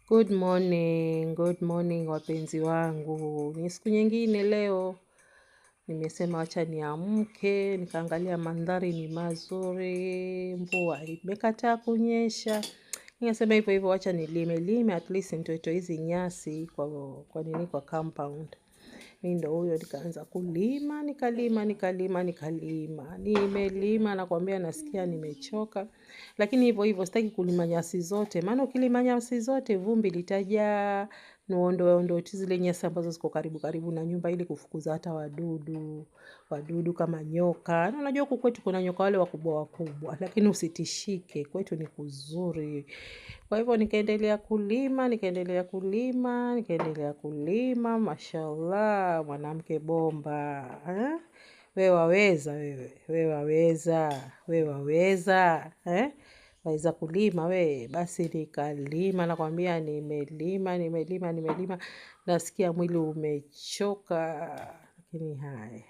Good morning wapenzi wangu. Ni siku nyingine leo. Nimesema wacha niamke, nikaangalia mandhari ni mazuri, mvua imekataa kunyesha. Nikasema hivyo hivyo wacha nilime lime at least nitoetoe hizi nyasi kwa nini kwa compound. Mi ndo huyo nikaanza kulima, nikalima, nikalima, nikalima. Nimelima nakwambia nasikia nimechoka. Lakini hivyo hivyo sitaki kulima nyasi zote. Maana ukilima nyasi zote vumbi litajaa, niondoe ondoe tu zile nyasi ambazo ziko karibu karibu na nyumba ili kufukuza hata wadudu, wadudu kama nyoka. Na unajua huku kwetu kuna nyoka wale wakubwa wakubwa, lakini usitishike, kwetu ni kuzuri. Kwa hivyo nikaendelea kulima, nikaendelea kulima, nikaendelea kulima, mashallah, mwanamke bomba. Eh? We waweza wewe, we waweza, we waweza, eh? Waweza kulima we. Basi nikalima, nakwambia nimelima, nimelima, nimelima. Nasikia mwili umechoka. Lakini haya.